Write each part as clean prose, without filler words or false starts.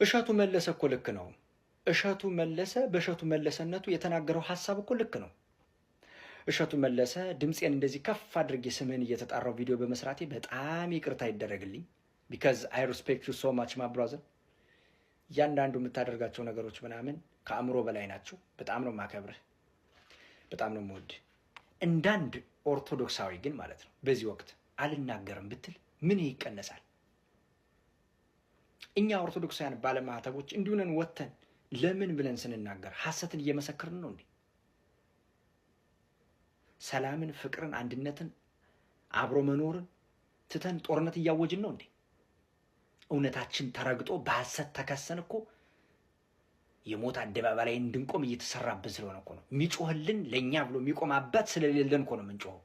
እሸቱ መለሰ እኮ ልክ ነው። እሸቱ መለሰ በእሸቱ መለሰነቱ የተናገረው ሀሳብ እኮ ልክ ነው። እሸቱ መለሰ፣ ድምፄን እንደዚህ ከፍ አድርጌ ስምህን እየተጣራው ቪዲዮ በመስራቴ በጣም ይቅርታ ይደረግልኝ። Because I respect you so much, my brother። እያንዳንዱ የምታደርጋቸው ነገሮች ምናምን ከአእምሮ በላይ ናቸው። በጣም ነው የማከብርህ፣ በጣም ነው የምወድህ። እንዳንድ ኦርቶዶክሳዊ ግን ማለት ነው በዚህ ወቅት አልናገርም ብትል ምን ይቀነሳል? እኛ ኦርቶዶክሳውያን ባለማዕተቦች እንዲሁነን ወጥተን ለምን ብለን ስንናገር ሐሰትን እየመሰከርን ነው እንዴ? ሰላምን፣ ፍቅርን፣ አንድነትን፣ አብሮ መኖርን ትተን ጦርነት እያወጅን ነው እንዴ? እውነታችን ተረግጦ በሐሰት ተከሰን እኮ የሞት አደባባይ ላይ እንድንቆም እየተሰራብን ስለሆነ እኮ ነው። የሚጮህልን ለእኛ ብሎ የሚቆም አባት ስለሌለን እኮ ነው የምንጮኸው።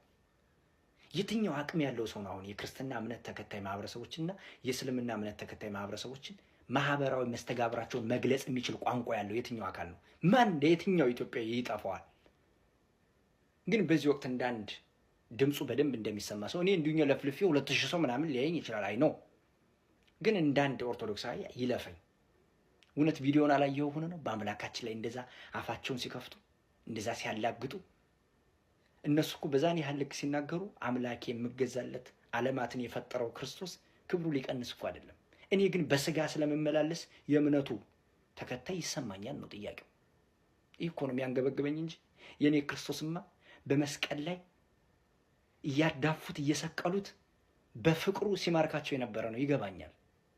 የትኛው አቅም ያለው ሰው ነው አሁን የክርስትና እምነት ተከታይ ማህበረሰቦችና የእስልምና እምነት ተከታይ ማህበረሰቦችን ማህበራዊ መስተጋብራቸውን መግለጽ የሚችል ቋንቋ ያለው የትኛው አካል ነው? ማን ለየትኛው ኢትዮጵያ ይጠፋዋል? ግን በዚህ ወቅት እንዳንድ ድምፁ በደንብ እንደሚሰማ ሰው፣ እኔ እንዲሁ ለፍልፌ 2000 ሰው ምናምን ሊያየኝ ይችላል። I know። ግን እንዳንድ ኦርቶዶክሳዊ ይለፈኝ። እውነት ቪዲዮን አላየኸው ሆነ ነው? በአምላካችን ላይ እንደዛ አፋቸውን ሲከፍቱ፣ እንደዛ ሲያላግጡ፣ እነሱ እኮ በዛን ያህል ልክ ሲናገሩ አምላኬ የምገዛለት ዓለማትን የፈጠረው ክርስቶስ ክብሩ ሊቀንስ እኮ አይደለም። እኔ ግን በስጋ ስለምመላለስ የእምነቱ ተከታይ ይሰማኛል ነው ጥያቄው። ይህ እኮ ነው የሚያንገበግበኝ እንጂ የእኔ ክርስቶስማ በመስቀል ላይ እያዳፉት እየሰቀሉት በፍቅሩ ሲማርካቸው የነበረ ነው። ይገባኛል።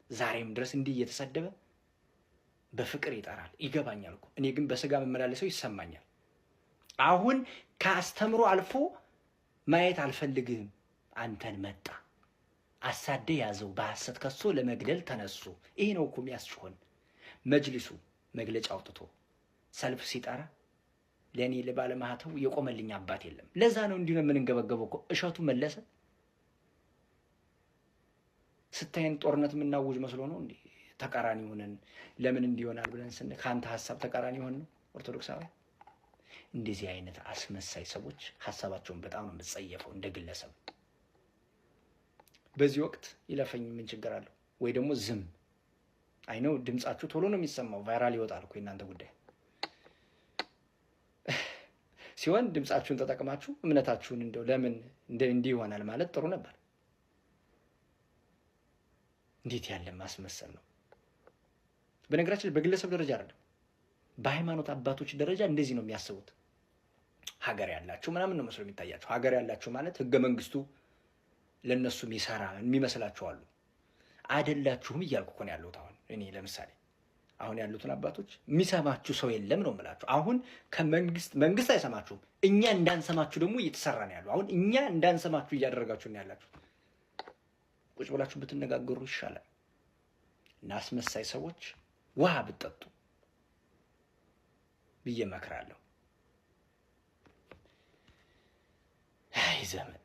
ዛሬም ድረስ እንዲህ እየተሰደበ በፍቅር ይጠራል። ይገባኛል እኮ። እኔ ግን በስጋ መመላለሰው ይሰማኛል። አሁን ከአስተምሮ አልፎ ማየት አልፈልግህም። አንተን መጣ አሳደ ያዘው፣ በሐሰት ከሶ ለመግደል ተነሱ። ይሄ ነው እኮ የሚያስጮኸን። መጅሊሱ መግለጫ አውጥቶ ሰልፍ ሲጠራ ለእኔ ለባለማህተው የቆመልኝ አባት የለም። ለዛ ነው እንዲሁ ነው የምንንገበገበው እኮ። እሸቱ መለሰ፣ ስታይን ጦርነት የምናውጅ መስሎ ነው እንዴ? ተቃራኒ ሆነን ለምን እንዲሆናል ብለን ስን ከአንተ ሀሳብ ተቃራኒ ሆን ነው ኦርቶዶክሳውያን። እንደዚህ አይነት አስመሳይ ሰዎች ሀሳባቸውን በጣም ነው የምጸየፈው እንደ ግለሰብ። በዚህ ወቅት ይለፈኝ፣ ምን ችግር አለው? ወይ ደግሞ ዝም። I know ድምጻችሁ ቶሎ ነው የሚሰማው፣ viral ይወጣል እኮ የእናንተ ጉዳይ ሲሆን ድምጻችሁን ተጠቅማችሁ እምነታችሁን እንደው ለምን እንዲህ ይሆናል ማለት ጥሩ ነበር። እንዴት ያለ ማስመሰል ነው! በነገራችን ላይ በግለሰብ ደረጃ አይደለም፣ በሃይማኖት አባቶች ደረጃ እንደዚህ ነው የሚያስቡት። ሀገር ያላችሁ ምናምን ነው መስሎ የሚታያቸው። ሀገር ያላችሁ ማለት ህገ መንግስቱ ለእነሱ የሚሰራ የሚመስላችሁ አሉ። አይደላችሁም እያልኩ እኮ ነው ያለሁት። አሁን እኔ ለምሳሌ አሁን ያሉትን አባቶች የሚሰማችሁ ሰው የለም ነው የምላችሁ። አሁን ከመንግስት መንግስት አይሰማችሁም። እኛ እንዳንሰማችሁ ደግሞ እየተሰራ ነው ያለው። አሁን እኛ እንዳንሰማችሁ እያደረጋችሁ ነው ያላችሁ። ቁጭ ብላችሁ ብትነጋገሩ ይሻላል። እና አስመሳይ ሰዎች ውሃ ብትጠጡ ብዬ እመክራለሁ። አይ ዘመን።